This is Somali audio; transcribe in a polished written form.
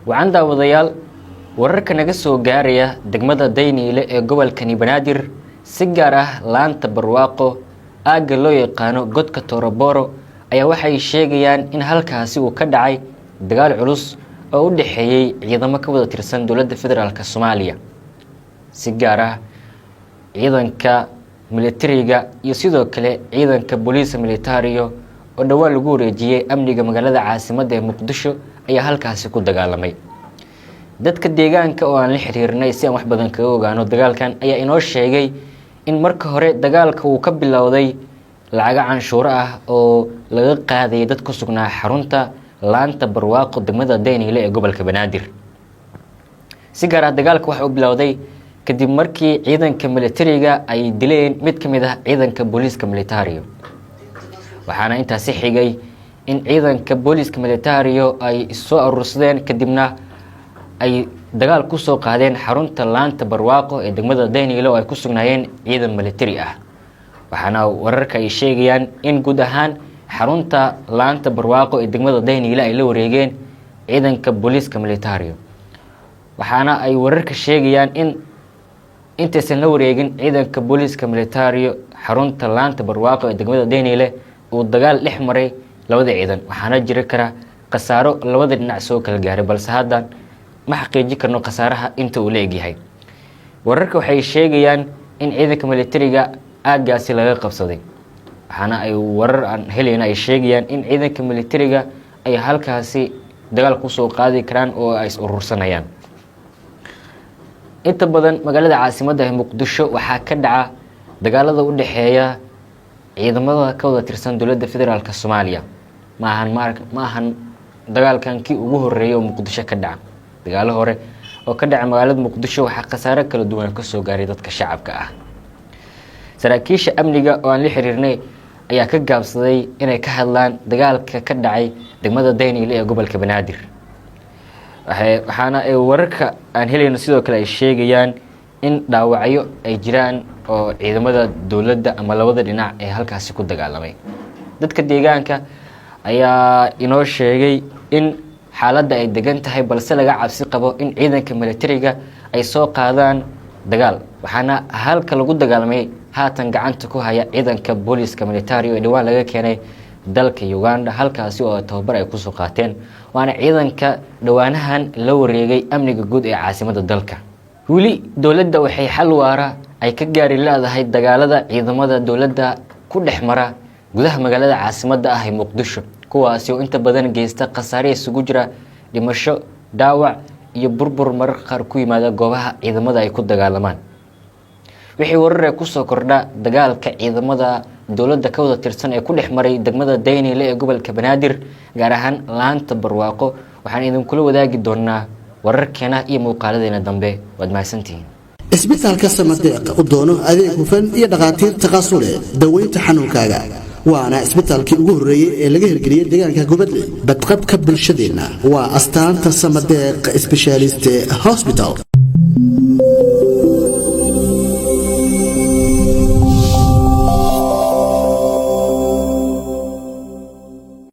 Wacan daawadayaal, wararka naga soo gaaraya degmada Dayniile ee gobolkani Banaadir, si gaar ah Laanta Barwaaqo, aagga loo yaqaano Godka Tooroboro, ayaa waxay sheegayaan in halkaasi uu ka dhacay dagaal culus oo u dhexeeyey ciidamo ka wada tirsan dowladda federaalka Soomaaliya, si gaar ah ciidanka militariga iyo sidoo kale ciidanka booliisa militario oo dhowaan lagu wareejiyey amniga magaalada caasimadda ee Muqdisho ayaa halkaasi ku dagaalamay. Dadka deegaanka oo aan la xiriirnay si aan wax badan kaga ogaano dagaalkan ayaa inoo sheegay in marka hore dagaalka uu ka bilowday lacago canshuuro ah oo laga qaadayay dad ku sugnaa xarunta Laanta Barwaaqo, degmada Dayniile ee gobolka Banaadir. Si gaar ah dagaalka waxa uu bilowday kadib markii ciidanka militariga ay dileen mid ka mid ah ciidanka booliiska militario, waxaana intaasi xigay in ciidanka booliiska militario ay soo aruursadeen, kadibna ay dagaal kusoo qaadeen xarunta Laanta Barwaaqo ee degmada Dayniile oo ay ku sugnaayeen ciidan militari ah. Waxaana wararka ay sheegayaan in guud ahaan xarunta Laanta Barwaaqo ee degmada Dayniile ay la wareegeen ciidanka booliiska militario, waxaana ay wararka sheegayaan in intaysan la wareegin ciidanka booliiska militario xarunta Laanta Barwaaqo ee degmada Dayniile uu dagaal dhex maray labada ciidan, waxaana jiri kara khasaaro labada dhinac soo kala gaaray, balse haddan ma xaqiijin karno khasaaraha inta uu la egyahay. Wararka waxay sheegayaan in ciidanka militariga aaggaasi laga qabsaday, waxaana ay warar aan helayna ay sheegayaan in ciidanka militariga ay halkaasi dagaal kusoo qaadi karaan oo ay is urursanayaan. Inta badan magaalada caasimadda ee Muqdisho waxaa ka dhaca dagaalada u dhexeeya ciidamada ka wada tirsan dowladda federaalka Soomaaliya. Maahan ma ahan dagaalkan kii ugu horeeyay oo Muqdisho ka dhaca. Dagaalo hore oo ka dhaca magaalada Muqdisho waxaa khasaare kala duwan kasoo gaaray dadka shacabka ah. Saraakiisha amniga oo aan la xiriirnay ayaa ka gaabsaday inay ka hadlaan dagaalka ka dhacay degmada Dayniile ee gobolka Banaadir, waxaana ay wararka aan helayno sidoo kale ay sheegayaan in dhaawacyo ay jiraan oo ciidamada dowladda ama labada dhinac ee halkaasi ku dagaalamay. Dadka deegaanka ayaa inoo sheegay in xaaladda ay degan tahay, balse laga cabsi qabo in ciidanka militariga ay soo qaadaan dagaal, waxaana halka lagu dagaalamay haatan gacanta ku haya ciidanka booliiska militario ee dhowaan laga keenay dalka Uganda, halkaasi oo tababar ay kusoo qaateen, waana ciidanka dhowaanahan la wareegay amniga guud ee caasimadda dalka. Weli dowladda waxay xal waara ay ka gaari leedahay dagaalada ciidamada dowladda ku dhex mara gudaha magaalada caasimadda ah ee Muqdisho, kuwaasi oo inta badan geysta khasaare isugu jira dhimasho, dhaawac iyo burbur mararka qaar ku yimaada goobaha ciidamada ay ku dagaalamaan. Wixii warar ee kusoo kordha dagaalka ciidamada dowladda ka wada tirsan ee ku dhex maray degmada Dayniile ee gobolka Banaadir, gaar ahaan Laanta Barwaaqo, waxaan idinkula wadaagi doonaa wararkeena iyo muuqaaladeena dambe. Waad mahadsantihiin. Isbitaalka Samadeeq u doono adeeg hufan iyo dhakhaatiir takhasus leh daweynta xanuunkaaga, waana isbitaalkii ugu horreeyey ee laga hirgeliyey deegaanka Gubadle. Badqabka bulshadeenna waa astaanta Samadeeq Specialist Hospital.